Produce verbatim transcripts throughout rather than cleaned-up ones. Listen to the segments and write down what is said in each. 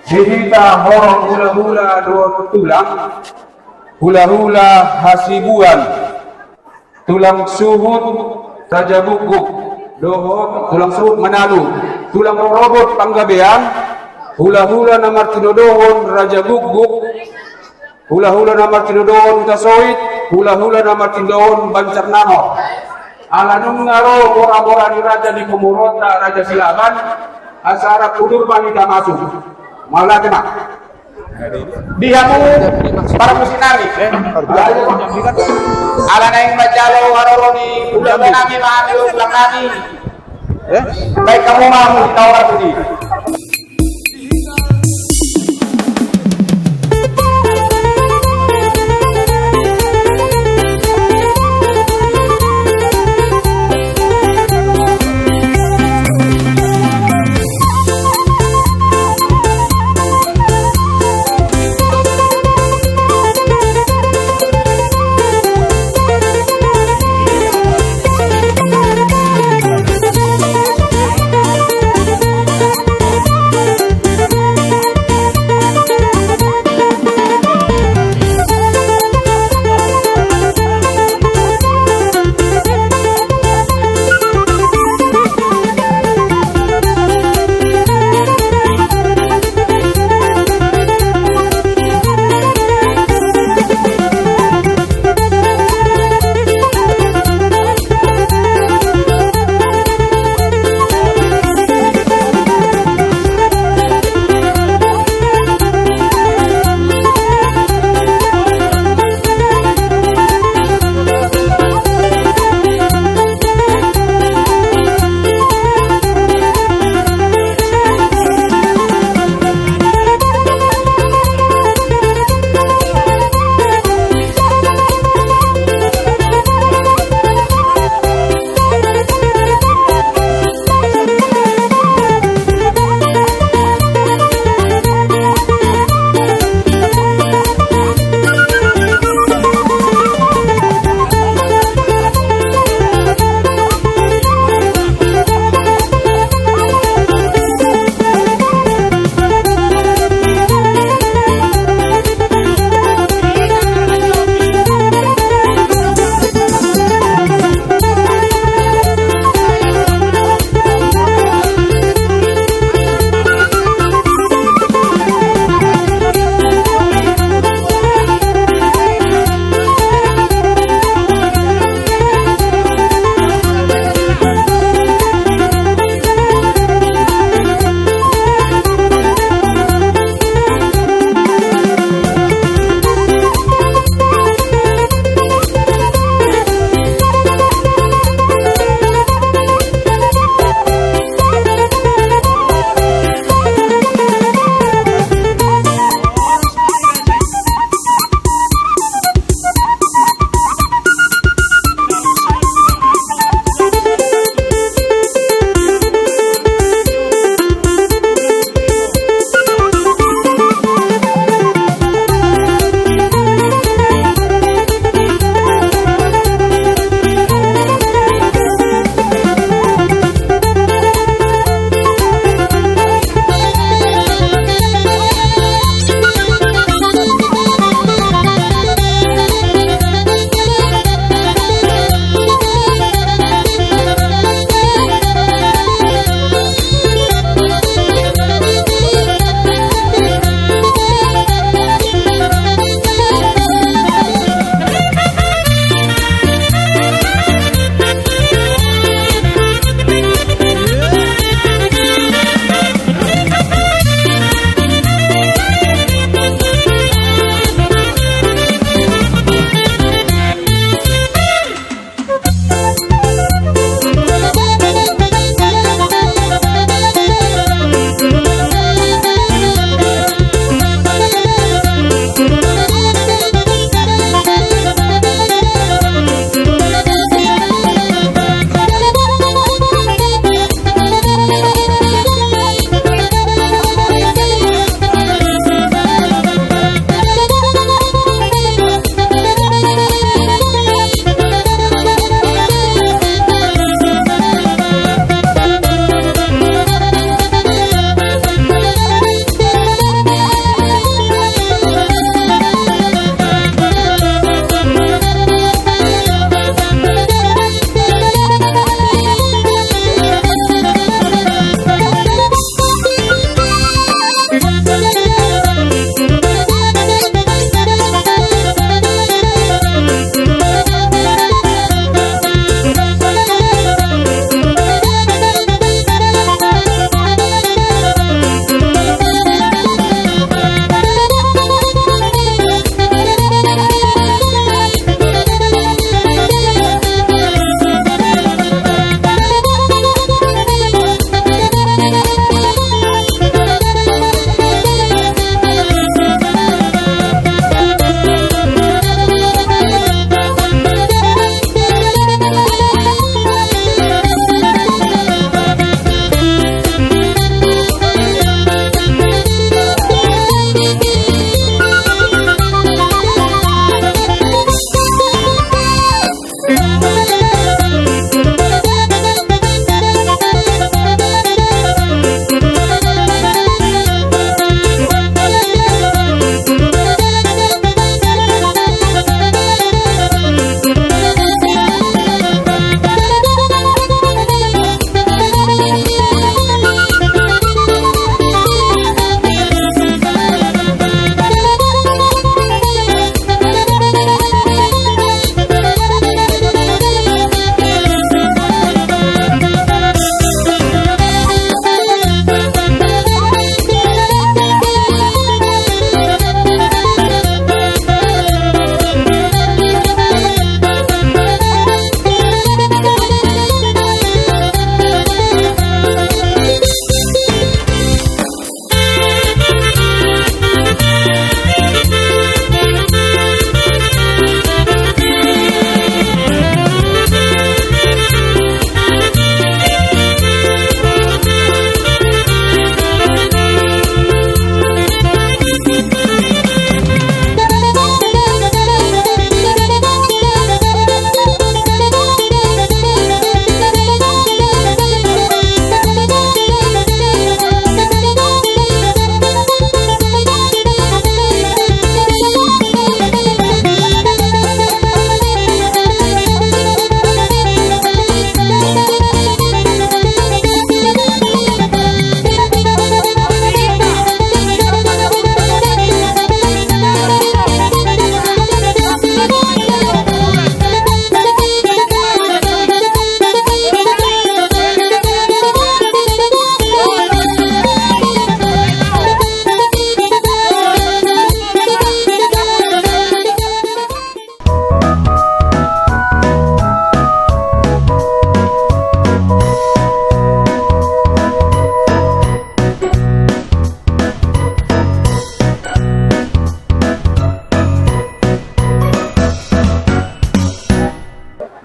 Di hita horong hulahula dohot tulang, hulahula Hasibuan, tulang suhut Raja Guguk dohot tulang suhut Manalu, tulang rorobot Panggabean, hulahula na martinodohon Raja Guguk, hulahula na martinodohon Hutasoit, hulahula na martinodohon Banjarnanor. Ala nunga ro mora-mora ni raja ni pamoruonta Raja Silaban, asa rap udur ma hita masuk. Mauliate ma. Di hamu parmusik nami. Ala naeng manjalo haroro ni hulahula nami ma hami, tulang nami. Baen hamu ma musik na horas i.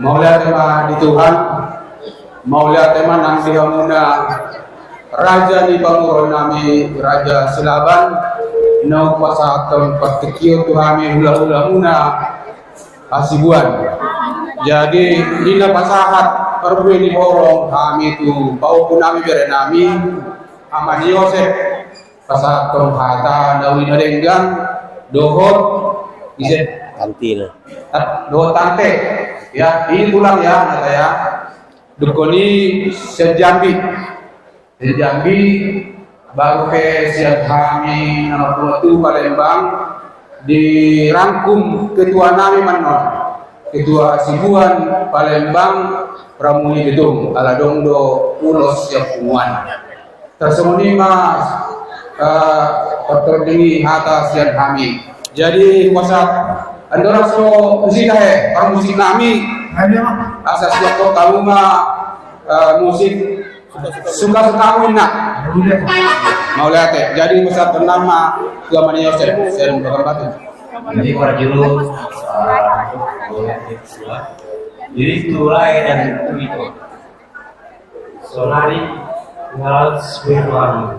Mauliate ma di Tuhan, mauliate ma nang di hamuna raja ni pamoruon nami, Raja Silaban, na hupasahathon partingkian tu hami hula-hulamuna Hasibuan. Jadi, di na pasahat parbue ni horong hami tu pahompu nami, bere nami, Ama ni Yosep, pasahathon hata na uli na denggan dohot ise? Tante na. Dohot tante. Ya, ini tulang ya, nata ya. Dungkon i sian Jambi. Sian Jambi, baru pe sian hami na marhula tu Palembang, dirangkum ketua nami ma annon. Ketua Hasibuan Palembang, Pramuli Bitung, ala dong do ulos sian punguan. Tarsongon i ma, eh, partordingi hata sian hami. Jadi, hupasahat, andorang so musik he, parmusik nami. Asa siap kau tahu ma, eh, musik suka-sukamu inna. Mauliate. Jadi, hupasahat nama tu Ama ni Yosep, Sen Bagan Batu. Jadi, parjolo, eh, jadi, tu lae dan tu ito. Saonari ngalus berdoa.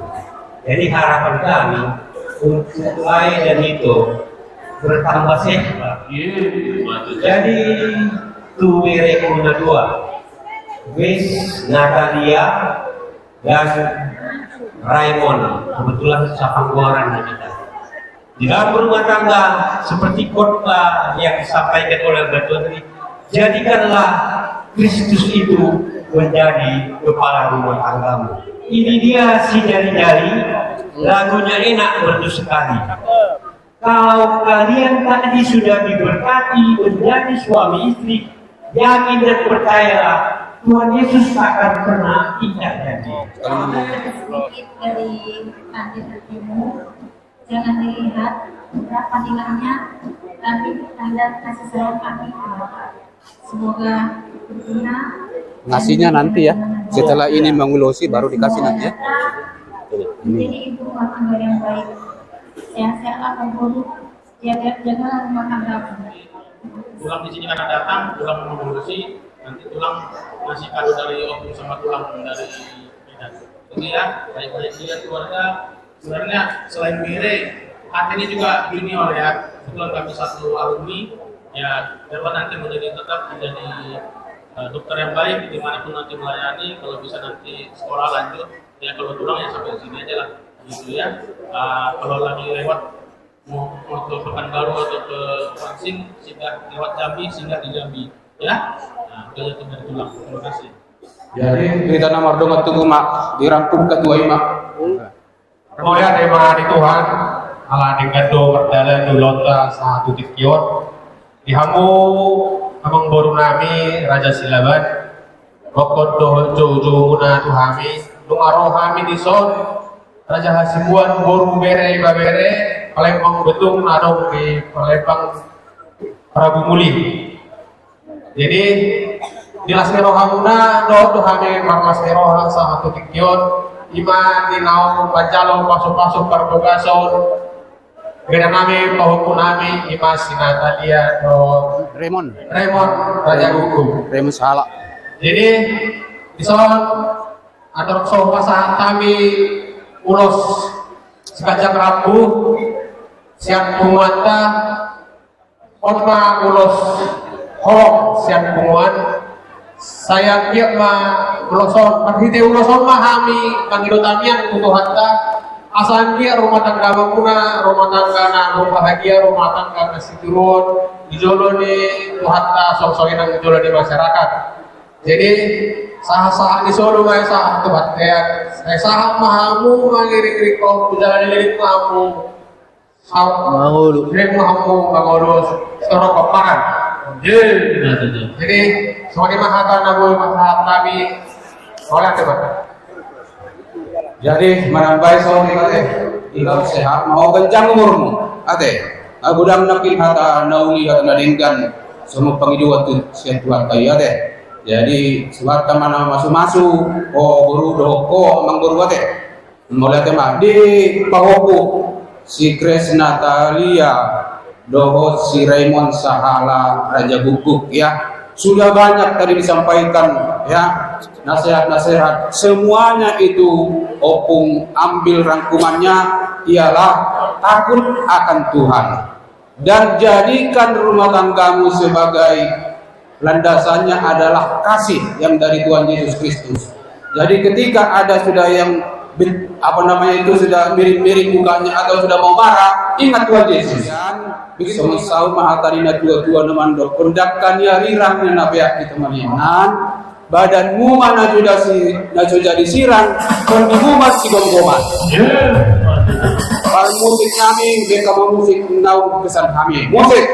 Jadi harapan kami untuk lae dan ito bertambah sehat. Jadi tu bere ku na dua, Grace Natalia dan Raymond, kebetulan sapanggoaran di kita. Di dalam rumah tangga, seperti khotbah yang disampaikan oleh Mbak Tuan tadi, jadikanlah Kristus itu menjadi kepala rumah tanggamu. Ini dia si Jari-Jari, lagunya enak, merdu sekali. Kalau kalian tadi sudah diberkati menjadi suami istri, yakin dan percayalah, Tuhan Yesus tak akan pernah injak janji. Sedikit dari Tante Tantemu. Jangan dilihat berapa nilainya, tapi tanda kasih sayang kami ke Bapak. Semoga berguna. Ngasihnya nanti ya, setelah ini mengulosi baru dikasih nanti ya. Ini. Jadi ibu rumah tangga yang baik. Sehat-sehatlah Pak Guru. Jaga, jagalah rumah tangga. Pulang di sini akan datang, pulang mengulosi, nanti pulang ngasih kado dari opung sama tulang dari Medan. Ini ya, baik-baik dia keluarga. Sebenarnya selain bere, hatinya juga junior ya. Kebetulan kami satu alumni, ya, Irwan nanti menjadi tetap menjadi, eh, dokter yang baik dimanapun nanti melayani. Kalau bisa nanti sekolah lanjut, ya kalau tulang ya sampai sini aja lah, gitu ya. Eh, kalau lagi lewat mau, mau ke Pekanbaru atau ke Pansing, singgah lewat Jambi, singgah di Jambi, ya. Nah, itu aja tuh dari tulang. Terima kasih. Jadi, hita na mardongan tubu ma, dirangkum ketua i ma. Mauliate ma di Tuhan, ala denggan do mardalan ulaonta sahat tu tingki on. Di hamu amangboru nami Raja Silaban, rongkon dohot joujoumuna tu hami, nunga ro hami dison, Raja Hasibuan, boru, bere, ibebere Palembang Betung na adong di Palembang Prabu Muli. Jadi, di las ni rohamuna dohot tu hami marlas ni roha sahat tu tingki on, i ma di naung manjalo pasupasu parbagason bere nami, pahompu nami, i ma si Natalia dohot Raymond. Raymond Raja Guguk. Raymond Sahala. Jadi, dison, andorang so hupasahat hami ulos siganjang rambu sian punguanta, on ma ulos holong sian punguan. Sai anggiat ma ulos on, marhite ulos on ma hami mangido tangiang tu Tuhanta, asa anggiat rumah tanggamuna rumah tangga na berbahagia, rumah tangga na sitiruon di jolo ni Tuhanta, songon i nang di jolo ni masyarakat. Jadi, sahat-sahat ni solu ma sahat tu bontean, sai sahat ma hamu mangiring-iring tu jala dililitna hamu. Mangolu. Jadi, mangolu, mangolu, sekarang paparan. Ye. Nah, tuh, tuh. Jadi, songon i ma hata na boi pasahat hami. Oleh, coba. Jadi, manambai songon i, ate. Tinggal sehat, mau kencang umurmu. Ate. Agodang nangkin hata na uli, hata na denggan. Songon pangidoan tu sian Tuhanta i, ate. Jadi, suhanta ma na masu-masu. O boru dohot ho amangboru, ate. Mauliate ma di pahompu, si Grace Natalia dohot si Raymond Sahala Raja Guguk, ya. Sudah banyak tadi disampaikan, ya, nasihat-nasihat. Semuanya itu, Opung, ambil rangkumannya ialah takut akan Tuhan. Dan jadikan rumah tanggamu sebagai landasannya adalah kasih yang dari Tuhan Yesus Kristus. Jadi ketika ada sudah yang be-, apa namanya itu, sudah miring-miring mukanya atau sudah mau marah, ingat Tuhan Yesus. Songon saur ma hata ni na tua-tua na mandok, ndang harirangan na peak di tongtong ni inganan, badanmu ma na jadi si-, na jadi sirang, tondimu ma sigomgoman. Parmusik nami, beka ma musik naung pesan hami. Musik.